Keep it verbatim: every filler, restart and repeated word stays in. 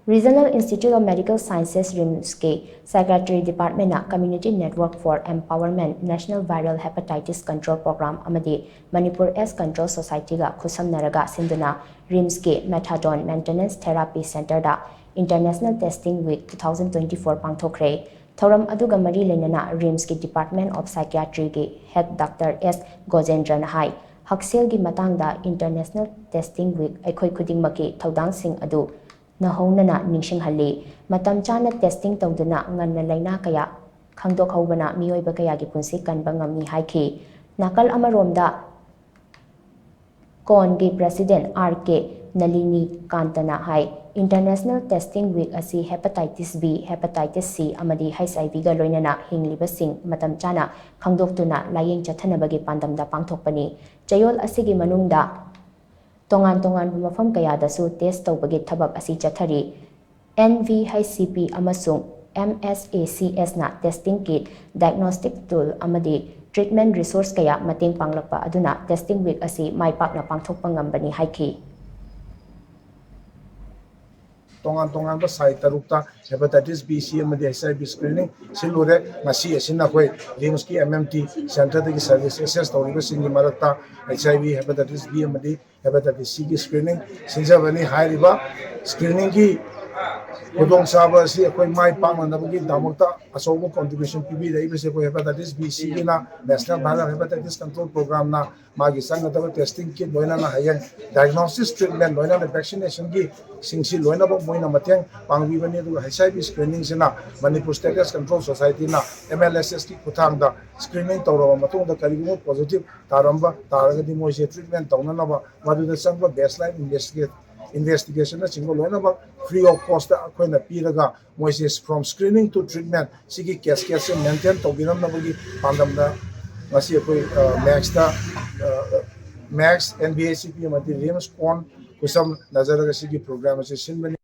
Regional Institute of Medical Sciences, RIMSꯀꯤ Psychiatry Departmentꯅ Community Network for Empowerment, National Viral Hepatitis Control Program ꯑꯃꯗꯤ Manipur AIDS Control Societyꯒ ꯈꯨꯠꯁꯝꯅꯔꯒ ꯁꯤꯟꯗꯨꯅ RIMSꯀꯤ Methadone Maintenance Therapy Centreꯗ International Testing Week two thousand twenty-four ꯄꯥꯡꯊꯣꯛꯈ꯭ꯔꯦ꯫ ꯊꯧꯔꯝ ꯑꯗꯨꯒ ꯃꯔꯤ ꯂꯩꯅꯅ RIMSꯀꯤ Department of Psychiatryꯒꯤ Head Doctor S ꯒꯣꯖꯦꯟꯗ꯭ꯔꯅ ꯍꯥꯏ, ꯍꯛꯁꯦꯜꯒꯤ ꯃꯇꯥꯡꯗ International Testing Week ꯑꯩꯈꯣꯏ ꯈꯨꯗꯤꯡꯃꯛꯀꯤ ꯊꯧꯗꯥꯡꯁꯤꯡ ꯑꯗꯨ ꯅꯧꯍꯧꯅꯅ ꯅꯤꯡꯁꯤꯡꯍꯜꯂꯤ꯫ ꯃꯇꯝ ꯆꯥꯅ testing ꯇꯧꯗꯨꯅ ꯉꯟꯅ ꯂꯥꯏꯅꯥ ꯀꯌꯥ ꯈꯪꯗꯣꯛꯍꯧꯕꯅ ꯃꯤꯑꯣꯏꯕ ꯀꯌꯥꯒꯤ ꯄꯨꯟꯁꯤ ꯀꯟꯕ ꯉꯝꯃꯤ ꯍꯥꯏꯈꯤ꯫ ꯅꯥꯀꯜ ꯑꯃꯔꯣꯝꯗ ꯀꯣꯟꯒꯤ President R K ꯅꯂꯤꯅꯤ ꯀꯥꯟꯇꯅ ꯍꯥꯏ, International Testing Week ꯑꯁꯤ Hepatitis B, Hepatitis C ꯑꯃꯗꯤ H I Vꯒ ꯂꯣꯏꯅꯅ ꯍꯤꯡꯂꯤꯕꯁꯤꯡ ꯃꯇꯝ ꯆꯥꯅ ꯈꯪꯗꯣꯛꯇꯨꯅ ꯂꯥꯌꯦꯡ ꯆꯠꯊꯅꯕꯒꯤ ꯄꯥꯟꯗꯝꯗ ꯄꯥꯡꯊꯣꯛꯄꯅꯤ꯫ ꯆꯌꯣꯜ ꯑꯁꯤꯒꯤ ꯃꯅꯨꯡꯗ ꯇꯣꯉꯥꯟ ꯇꯣꯉꯥꯟꯕ ꯃꯐꯝ ꯀꯌꯥꯗꯁꯨ test ꯇꯧꯕꯒꯤ ꯊꯕꯛ ꯑꯁꯤ ꯆꯠꯊꯔꯤ꯫ N V H C P ꯑꯃꯁꯨꯡ M S A C Sꯅ testing kit, diagnostic tool ꯑꯃꯗꯤ treatment resource ꯀꯌꯥ ꯃꯇꯦꯡ ꯄꯥꯡꯂꯛꯄ ꯑꯗꯨꯅ testing week ꯑꯁꯤ ꯃꯥꯏ ꯄꯥꯛꯅ ꯄꯥꯡꯊꯣꯛꯄ ꯉꯝꯕꯅꯤ ꯍꯥꯏꯈꯤ꯫ ꯇꯣꯉꯥꯟ ꯇꯣꯉꯥꯟꯕ ꯁꯥꯏ ꯇꯔꯨꯛꯇ Hepatitis B, C ꯑꯃꯗꯤ H I V screening ꯁꯤꯜꯂꯨꯔꯦ꯫ ꯉꯁꯤ ꯑꯁꯤꯅ ꯑꯩꯈꯣꯏ RIMSꯀꯤ M M T centreꯗꯒꯤ service access ꯇꯧꯔꯤꯕꯁꯤꯡꯒꯤ ꯃꯔꯛꯇ H I V, Hepatitis B ꯑꯃꯗꯤ Hepatitis Cꯒꯤ screening ꯁꯤꯟꯖꯕꯅꯤ꯫ ꯍꯥꯏꯔꯤꯕ screeningꯒꯤ ꯈꯨꯗꯣꯡꯆꯥꯕ ꯑꯁꯤ ꯑꯩꯈꯣꯏ ꯃꯥꯏ ꯄꯥꯛꯅꯅꯕꯒꯤꯗꯃꯛꯇ ꯑꯆꯧꯕ contribution ꯄꯤꯕꯤꯔꯛꯏꯕꯁꯤ ꯑꯩꯈꯣꯏ Hepatitis B, Cꯒꯤꯅ National Viral Hepatitis Control Programꯅ ꯃꯥꯒꯤ ꯆꯪꯒꯗꯕ testing kit ꯂꯣꯏꯅꯅ ꯍꯌꯦꯡ diagnosis treatment ꯂꯣꯏꯅꯅ vaccinationꯒꯤ ꯁꯤꯡꯁꯤ ꯂꯣꯏꯅꯃꯛ ꯃꯣꯏꯅ ꯃꯇꯦꯡ ꯄꯥꯡꯕꯤꯕꯅꯤ꯫ ꯑꯗꯨꯒ H I V screeningꯁꯤꯅ Manipur State AIDS Control Societyꯅ M L S Sꯒꯤ ꯈꯨꯠꯊꯥꯡꯗ screening ꯇꯧꯔꯕ ꯃꯇꯨꯡꯗ ꯀꯔꯤꯒꯨꯝꯕ positive ꯇꯥꯔꯝꯕ ꯇꯥꯔꯒꯗꯤ ꯃꯣꯏꯁꯦ treatment ꯇꯧꯅꯅꯕ ꯃꯗꯨꯗ ꯆꯪꯕ baseline investigate investigationꯅꯆꯤꯡꯕ ꯂꯣꯏꯅꯃꯛ free of costꯇ ꯑꯩꯈꯣꯏꯅ ꯄꯤꯔꯒ ꯃꯣꯏꯁꯦ from screening to treatment ꯁꯤꯒꯤ cascadeꯁꯦ maintain ꯇꯧꯕꯤꯔꯝꯅꯕꯒꯤ ꯄꯥꯟꯗꯝꯗ ꯉꯁꯤ ꯑꯩꯈꯣꯏ MACSꯇ MACS, N V H C P ꯑꯃꯗꯤ RIMS ꯀꯣꯟ ꯈꯨꯠꯁꯝꯅꯖꯔꯒ ꯁꯤꯒꯤ program ꯑꯁꯤ ꯁꯤꯟꯕꯅꯤ꯫